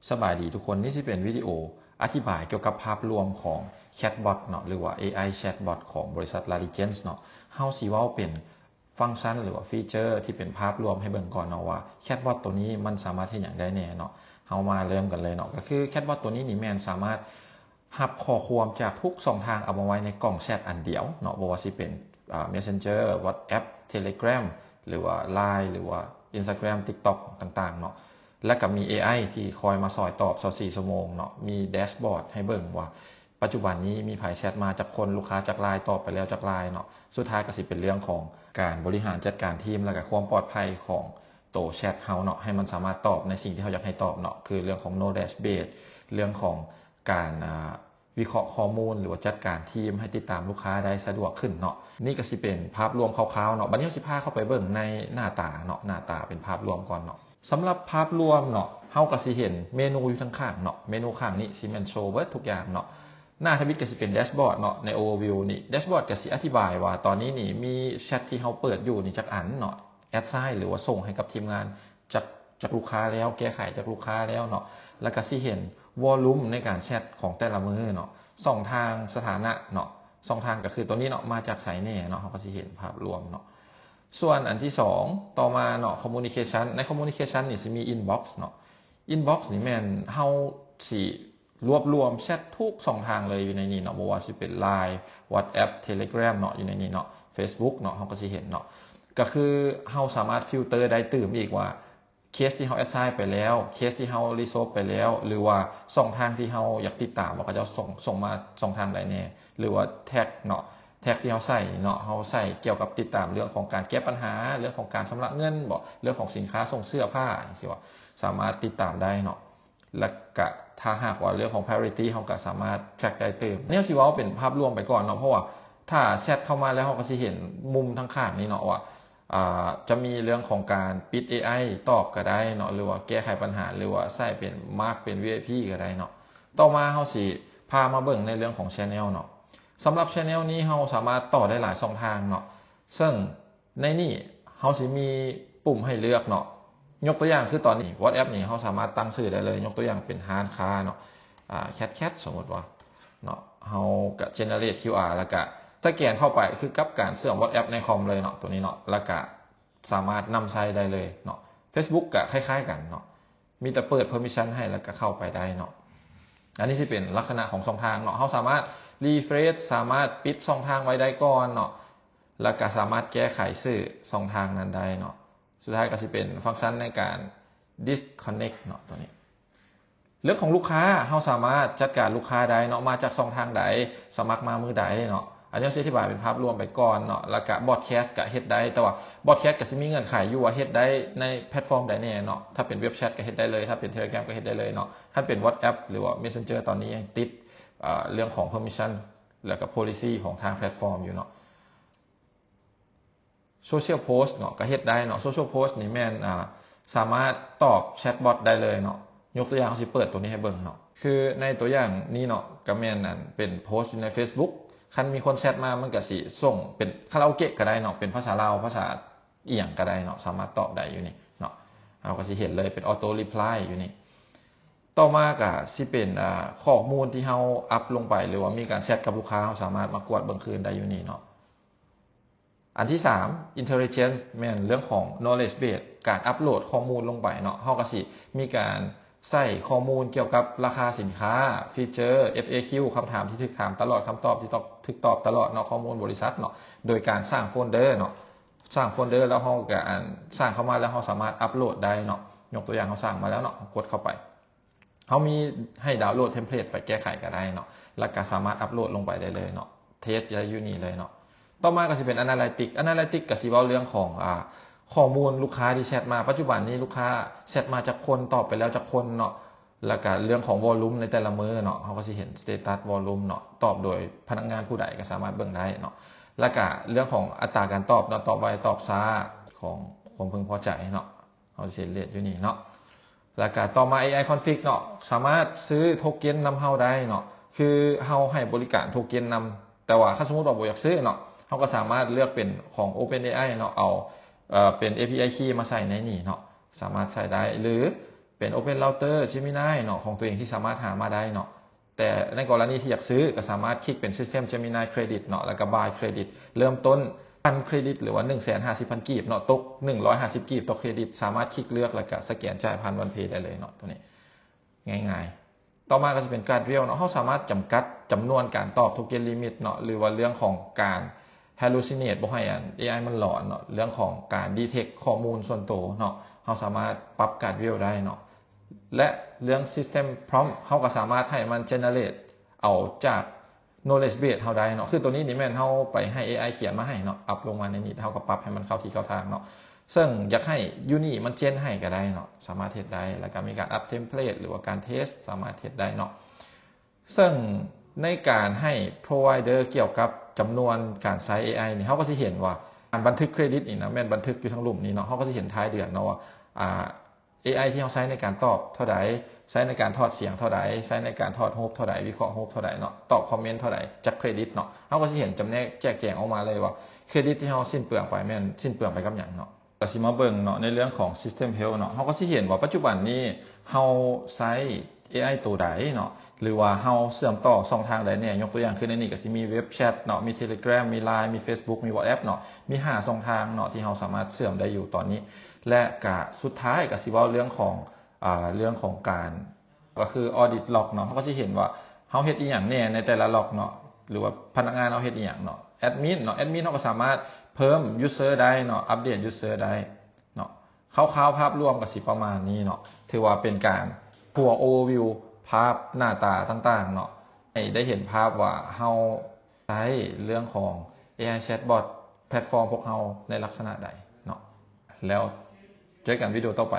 ສະບາຍດີທຸກຄົນ, ນີ້ຊິເປັນວິດີໂອອະທິບາຍກ່ຽວກັບພາບລວມຂອງແຊັດບອດເນາະ ຫຼືວ່າ ເອໄອ ແຊັດບອດຂອງບໍລິສັດ Larry James ເນາະ. ເຮົາຊິເວົ້າເປັນຟັງຊັນ ຫຼືວ່າຟີເຈີທີ່ເປັນພາບລວມໃຫ້ເບິ່ງກ່ອນເນາະ ວ່າແຊັດບອດໂຕນີ້ມັນສາມາດເຮັດຫຍັງໄດ້ແດ່ເນາະ. ເຮົາມາເລີ່ມກັນເລີຍເນາະ. ກໍຄືແຊັດບອດໂຕນີ້ນີ້ແມ່ນສາມາດຮັບຂໍ້ຄວາມຈາກທຸກຊ່ອງທາງເອົາມາໄວ້ໃນກ່ອງແຊັດອັນດຽວເນາະ, ບໍ່ວ່າຊິເປັນ ອ່າ Messenger, WhatsApp, Telegram ຫຼືວ່າ Line ຫຼືວ່າ Instagram, TikTok ຕ່າງໆເນາະ. ແລ້ວກໍມີ ເອໄອ ທີ່ຄອຍມາຊ່ອຍຕອບຊາວສີ່ຊົ່ວໂມງເນາະ, ມີແດັຊບອດໃຫ້ເບິ່ງວ່າປັດຈຸບັນນີ້ມີໃຜແຊັດມາຈັກຄົນ, ລູກຄ້າຈັກລາຍ, ຕອບໄປແລ້ວຈັກລາຍເນາະ. ສຸດທ້າຍກໍຊິເປັນເລື່ອງຂອງການບໍລິຫານຈັດການທີມ ແລ້ວກໍຄວາມປອດໄພຂອງໂຕແຊັດເຮົາເນາະ, ໃຫ້ມັນສາມາດຕອບໃນສິ່ງທີ່ເຮົາຢາກໃຫ້ຕອບເນາະ, ຄືເລື່ອງຂອງ knowledge base, ເລື່ອງຂອງການ ອ່າ ວິເຄາະຂໍ້ມູນ ຫຼືວ່າຈັດການທີມໃຫ້ຕິດຕາມລູກຄ້າໄດ້ສະດວກຂຶ້ນເນາະ. ນີ້ກໍຊິເປັນພາບລວມຄ່າວໆເນາະ. ບັດນີ້ເຮົາຊິພາເຂົ້າໄປເບິ່ງໃນໜ້າຕາເນາະ, ໜ້າຕາເປັນພາບລວມກ່ອນເນາະ. ສຳລັບພາບລວມເນາະ, ເຮົາກໍຊິເຫັນເມນູຢູ່ທາງຂ້າງເນາະ, ເມນູຂ້າງນີ້ຊິແມ່ນໂຊເບິດທຸກຢ່າງເນາະ. ໜ້າທຳອິດກໍຊິເປັນແດັຊບອດເນາະ, ໃນ overview ນີ້ ແດັຊບອດກໍຊິອະທິບາຍວ່າຕອນນີ້ນີ້ມີແຊັດທີ່ເຮົາເປີດຢູ່ນີ້ຈັກອັນເນາະ, assign ຫຼືວ່າສົ່ງໃຫ້ກັບທີມງານ ຈາກ ຈາກລູກຄ້າແລ້ວ, ແກ້ໄຂຈາກລູກຄ້າແລ້ວເນາະ. ແລ້ວກໍຊິເຫັນວໍລຸ່ມໃນການແຊັດຂອງແຕ່ລະມື້ເນາະ, ຊ່ອງທາງສະຖານະເນາະ, ຊ່ອງທາງກໍຄືຕົວນີ້ເນາະ, ມາຈາກໃສແດ່ເນາະ, ເຮົາກໍຊິເຫັນພາບລວມເນາະ. ສ່ວນອັນທີສອງຕໍ່ມາເນາະ, communication. ໃນ communication ນີ້ຊິມີ inbox ເນາະ, inbox ນີ້ແມ່ນເຮົາຊິລວບລວມແຊັດທຸກຊ່ອງທາງເລີຍຢູ່ໃນນີ້ເນາະ, ບໍ່ວ່າຊິເປັນ Line, WhatsApp, Telegram ເນາະ, ຢູ່ໃນນີ້ເນາະ, Facebook ເນາະ, ເຮົາກໍຊິເຫັນເນາະ. ກໍຄືເຮົາສາມາດ filter ໄດ້ຕື່ມອີກວ່າ ເຄສທີ່ເຮົາ assign ໄປແລ້ວ, ເຄສທີ່ເຮົາ resolve ໄປແລ້ວ ຫຼືວ່າຊ່ອງທາງທີ່ເຮົາຢາກຕິດຕາມວ່າເຂົາເຈົ້າສົ່ງ ສົ່ງມາຊ່ອງທາງໃດແດ່ ຫຼືວ່າ tag ເນາະ, tag ທີ່ເຮົາໃສ່ເນາະ, ເຮົາໃສ່ກ່ຽວກັບຕິດຕາມເລື່ອງຂອງການແກ້ປັນຫາ, ເລື່ອງຂອງການຊຳລະເງິນບໍ, ເລື່ອງຂອງສິນຄ້າສົ່ງເສື້ອຜ້າ ຈັ່ງຊີ້ວ່າ ສາມາດຕິດຕາມໄດ້ເນາະ. ແລ້ວກະຖ້າຫາກວ່າເລື່ອງຂອງ priority ເຮົາກະສາມາດ track ໄດ້ຕື່ມ. ແນວຊິເວົ້າເປັນພາບລວມໄປກ່ອນເນາະ, ເພາະວ່າຖ້າແຊັດເຂົ້າມາແລ້ວ ເຮົາກໍຊິເຫັນມຸມທາງຂ້າງນີ້ເນາະວ່າ ອ່າ ຈະມີເລື່ອງຂອງການປິດ ເອໄອ ຕອບກໍໄດ້ເນາະ ຫຼືວ່າແກ້ໄຂບັນຫາ ຫຼືວ່າໃຊ້ເປັນ mark ເປັນ VIP ກໍໄດ້ເນາະ. ຕໍ່ມາເຮົາຊິພາມາເບິ່ງໃນເລື່ອງຂອງ channel ເນາະ. ສຳລັບ channel ນີ້ເຮົາສາມາດຕໍ່ໄດ້ຫຼາຍຊ່ອງທາງເນາະ, ເຊິ່ງໃນນີ້ເຮົາຊິມີປຸ່ມໃຫ້ເລືອກເນາະ. ຍົກຕົວຢ່າງຄືຕອນນີ້ WhatsApp ນີ້ເຮົາສາມາດຕັ້ງຊື່ໄດ້ເລີຍ, ຍົກຕົວຢ່າງເປັນຮ້ານຄ້າເນາະ, ອ່າ Cat Cat ສົມມຸດວ່າເນາະ, ເຮົາກະ generate QR ແລ້ວກະສະແກນເຂົ້າໄປ ຄືກັບການເຊື່ອມ WhatsApp ໃນຄອມເລີຍເນາະ, ຕົວນີ້ເນາະ, ແລ້ວກະ ສາມາດນຳໃຊ້ໄດ້ເລີຍເນາະ. Facebook ກະຄ້າຍໆກັນເນາະ, ມີແຕ່ເປີດ permission ໃຫ້ແລ້ວກະເຂົ້າໄປໄດ້ເນາະ. ອັນນີ້ຊິເປັນລັກສະນະຂອງຊ່ອງທາງເນາະ, ເຮົາສາມາດ refresh ສາມາດປິດຊ່ອງທາງໄວ້ໄດ້ກ່ອນເນາະ, ແລ້ວກະສາມາດແກ້ໄຂຊື່ຊ່ອງທາງນັ້ນໄດ້ເນາະ. ສຸດທ້າຍກະຊິເປັນຟັງຊັນໃນການ disconnect ເນາະ, ຕົວນີ້ ເລື່ອງຂອງລູກຄ້າ ເຮົາສາມາດຈັດການລູກຄ້າໄດ້ເນາະ, ມາຈາກຊ່ອງທາງໃດ, ສະໝັກມາມື້ໃດເນາະ. ອັນນີ້ເຮົາຊິອະທິບາຍເປັນພາບລວມໄປກ່ອນເນາະ, ແລ້ວກະ broadcast ກະເຮັດໄດ້, ແຕ່ວ່າ broadcast ກະຊິມີເງື່ອນໄຂຢູ່ວ່າເຮັດໄດ້ໃນແພລດຟອມໃດແດ່ເນາະ. ຖ້າເປັນ web chat ກະເຮັດໄດ້ເລີຍ, ຖ້າເປັນ Telegram ກະເຮັດໄດ້ເລີຍເນາະ. ຖ້າເປັນ WhatsApp ຫຼືວ່າ Messenger ຕອນນີ້ຍັງຕິດ ເອີ ເລື່ອງຂອງ permission ແລ້ວກະ policy ຂອງທາງແພລດຟອມຢູ່ເນາະ. Social post ເນາະ ກະເຮັດໄດ້ເນາະ, social post ນີ້ແມ່ນ ອ່າ ສາມາດຕອບແຊັດບອດໄດ້ເລີຍເນາະ. ຍົກຕົວຢ່າງ ເຮົາຊິເປີດຕົວນີ້ໃຫ້ເບິ່ງເນາະ, ຄືໃນຕົວຢ່າງນີ້ເນາະ ກະແມ່ນອັນເປັນໂພສຢູ່ໃນ Facebook, ຄັນມີຄົນແຊັດມາ ມັນກະຊິສົ່ງເປັນຄາຣາໂອເກະກະໄດ້ເນາະ, ເປັນພາສາລາວ ພາສາອີ່ຫຍັງກະໄດ້ເນາະ, ສາມາດຕອບໄດ້ຢູ່ນີ້ເນາະ. ເຮົາກະຊິເຫັນເລີຍເປັນ auto reply ຢູ່ນີ້. ຕໍ່ມາກະຊິເປັນ ອ່າ ຂໍ້ມູນທີ່ເຮົາອັບລົງໄປ ຫຼືວ່າມີການແຊັດກັບລູກຄ້າ, ເຮົາສາມາດມາກວດເບິ່ງຄືນໄດ້ຢູ່ນີ້ເນາະ. ອັນທີສາມ intelligence ແມ່ນເລື່ອງຂອງ knowledge base ການອັບໂຫຼດຂໍ້ມູນລົງໄປເນາະ. ເຮົາກະຊິມີການໃສ່ຂໍ້ມູນກ່ຽວກັບລາຄາສິນຄ້າ, ຟີເຈີ, FAQ ຄຳຖາມທີ່ຖືກຖາມຕະຫຼອດ, ຄຳຕອບທີ່ຕອບ ຖືກຕອບຕະຫຼອດເນາະ, ຂໍ້ມູນບໍລິສັດເນາະ, ໂດຍການສ້າງໂຟນເດີເນາະ. ສ້າງໂຟນເດີແລ້ວເຮົາກະ ອັນ ສ້າງເຂົ້າມາແລ້ວເຮົາສາມາດອັບໂຫຼດໄດ້ເນາະ. ຍົກຕົວຢ່າງເຮົາສ້າງມາແລ້ວເນາະ, ກົດເຂົ້າໄປ. ເຮົາມີໃຫ້ດາວໂຫຼດເທັມເພລດໄປແກ້ໄຂກະໄດ້ເນາະ, ແລ້ວກະສາມາດອັບໂຫຼດລົງໄປໄດ້ເລີຍເນາະ, ເທສໄດ້ຢູ່ນີ້ເລີຍເນາະ. ຕໍ່ມາກະຊິເປັນ analytics, analytics ກະຊິເວົ້າເລື່ອງຂອງ ອ່າ ຂໍ້ມູນລູກຄ້າທີ່ແຊັດມາ, ປັດຈຸບັນນີ້ລູກຄ້າແຊັດມາຈັກຄົນ, ຕອບໄປແລ້ວຈັກຄົນເນາະ, ແລ້ວກະເລື່ອງຂອງ volume ໃນແຕ່ລະມື້ເນາະ, ເຮົາກະຊິເຫັນ status volume ເນາະ, ຕອບໂດຍພະນັກງານຜູ້ໃດກະສາມາດເບິ່ງໄດ້ເນາະ, ແລ້ວກະເລື່ອງຂອງອັດຕາການຕອບເນາະ, ຕອບໄວຕອບຊ້າຂອງຄວາມເພິ່ງພໍໃຈເນາະ. ເຮົາຊິເຮັດເລດຢູ່ນີ້ເນາະ. ແລ້ວກະຕໍ່ມາ ເອໄອ config ເນາະ, ສາມາດຊື້ໂທເກັນນຳເຮົາໄດ້ເນາະ, ຄືເຮົາໃຫ້ບໍລິການໂທເກັນນຳ, ແຕ່ວ່າຄັນສົມມຸດວ່າບໍ່ຢາກຊື້ເນາະ, ເຮົາກະສາມາດເລືອກເປັນຂອງ OpenAI ເນາະ, ເອົາ ເອີ ເປັນ API key ມາໃສ່ໃນນີ້ເນາະ, ສາມາດໃສ່ໄດ້. ຫຼື ເປັນ Open Router Gemini ເນາະ ຂອງຕົວເອງທີ່ສາມາດຫາມາໄດ້ເນາະ. ແຕ່ໃນກໍລະນີທີ່ຢາກຊື້ ກໍສາມາດຄລິກເປັນ System Gemini Credit ເນາະ ແລ້ວກໍ Buy Credit ເລີ່ມຕົ້ນ ພັນ credit ຫຼືວ່າ ໜຶ່ງແສນຫ້າສິບພັນ ກີບເນາະ ຕົກ ໜຶ່ງຮ້ອຍຫ້າສິບ ກີບຕໍ່ credit ສາມາດຄລິກເລືອກ ແລ້ວກໍສະແກນຈ່າຍຜ່ານ OnePay ໄດ້ເລີຍເນາະ. ຕົວນີ້ງ່າຍໆ. ຕໍ່ມາກໍຊິເປັນ Guardrail ເນາະ ເຮົາສາມາດຈຳກັດຈຳນວນການຕອບ Token Limit ເນາະ ຫຼືວ່າເລື່ອງຂອງການ hallucinate ບໍ່ໃຫ້ອັນ ເອໄອ ມັນຫຼອນເນາະ ເລື່ອງຂອງການ detect ຂໍ້ມູນສ່ວນໂຕເນາະ ເຮົາສາມາດປັບ Guardrail ໄດ້ເນາະ. ແລະ ເລື່ອງ System Prompt ເຮົາກໍສາມາດໃຫ້ມັນ generate ເອົາຈາກ knowledge base ເຮົາໄດ້ເນາະ. ຄືຕົວນີ້ນີ້ແມ່ນເຮົາໄປໃຫ້ ເອໄອ ຂຽນມາໃຫ້ເນາະ ອັບລົງມາໃນນີ້ ແລ້ວເຮົາກໍປັບໃຫ້ມັນເຂົ້າທີ່ເຂົ້າທາງເນາະ. ເຊິ່ງຢາກໃຫ້ຢູ່ນີ້ມັນ gen ໃຫ້ກໍໄດ້ເນາະ ສາມາດເຮັດໄດ້. ແລ້ວກໍມີການ up template ຫຼືວ່າການ test ສາມາດເຮັດໄດ້ເນາະ. ເຊິ່ງໃນການໃຫ້ provider ກ່ຽວກັບຈຳນວນການໃຊ້ ເອໄອ ນີ້ ເຮົາກໍຊິເຫັນວ່າການບັນທຶກ credit ນີ້ນະ ແມ່ນບັນທຶກຢູ່ທາງລຸ່ມນີ້ເນາະ. ເຮົາກໍຊິເຫັນທ້າຍເດືອນເນາະວ່າ ອ່າ ເອໄອ ທີ່ເຮົາໃຊ້ໃນການຕອບເທົ່າໃດ, ໃຊ້ໃນການຖອດສຽງເທົ່າໃດ, ໃຊ້ໃນການຖອດຮູບເທົ່າໃດ, ວິເຄາະຮູບເທົ່າໃດເນາະ, ຕອບຄອມເມັນເທົ່າໃດ, ຈັກ credit ເນາະ. ເຮົາກໍຊິເຫັນຈຳແນກແຈກແຈງອອກມາເລີຍວ່າ credit ທີ່ເຮົາສິ້ນເປືອງໄປແມ່ນສິ້ນເປືອງໄປກັບຫຍັງເນາະ. ກໍຊິມາເບິ່ງເນາະ ໃນເລື່ອງຂອງ System Health ເນາະ, ເຮົາກໍຊິເຫັນວ່າປັດຈຸບັນນີ້ເຮົາໃຊ້ ເອໄອ ໂຕໃດເນາະ ຫຼືວ່າເຮົາເຊື່ອມຕໍ່ຊ່ອງທາງໃດແດ່. ຍົກຕົວຢ່າງຄືໃນນີ້ກໍຊິມີເວັບແຊັດເນາະ, ມີ Telegram, ມີ Line, ມີ Facebook, ມີ WhatsApp ເນາະ, ມີຫ້າຊ່ອງທາງເນາະ ທີ່ເຮົາສາມາດເຊື່ອມໄດ້ຢູ່ຕອນນີ້. ແລະ ກະສຸດທ້າຍກະຊິເວົ້າເລື່ອງຂອງ ອາ ເລື່ອງຂອງການ ກໍຄື audit log ເນາະ, ເຮົາກໍຊິເຫັນວ່າເຮົາເຮັດອີ່ຫຍັງແດ່ໃນແຕ່ລະ log ເນາະ ຫຼືວ່າພະນັກງານເຮົາເຮັດອີ່ຫຍັງເນາະ. admin ເນາະ, admin ເຮົາກໍສາມາດເພີ່ມ user ໄດ້ເນາະ, ອັບເດດ user ໄດ້ເນາະ. ຄ່າວໆ ພາບລວມກໍຊິປະມານນີ້ເນາະ, ຖືວ່າເປັນການ tour overview ພາບໜ້າຕາຕ່າງໆເນາະ, ໃຫ້ໄດ້ເຫັນພາບວ່າເຮົາໃຊ້ເລື່ອງຂອງ ເອໄອ chatbot ແພລດຟອມພວກເຮົາໃນລັກສະນະໃດເນາະ. ແລ້ວເຈີກັນວິດີໂອຕໍ່ໄປ.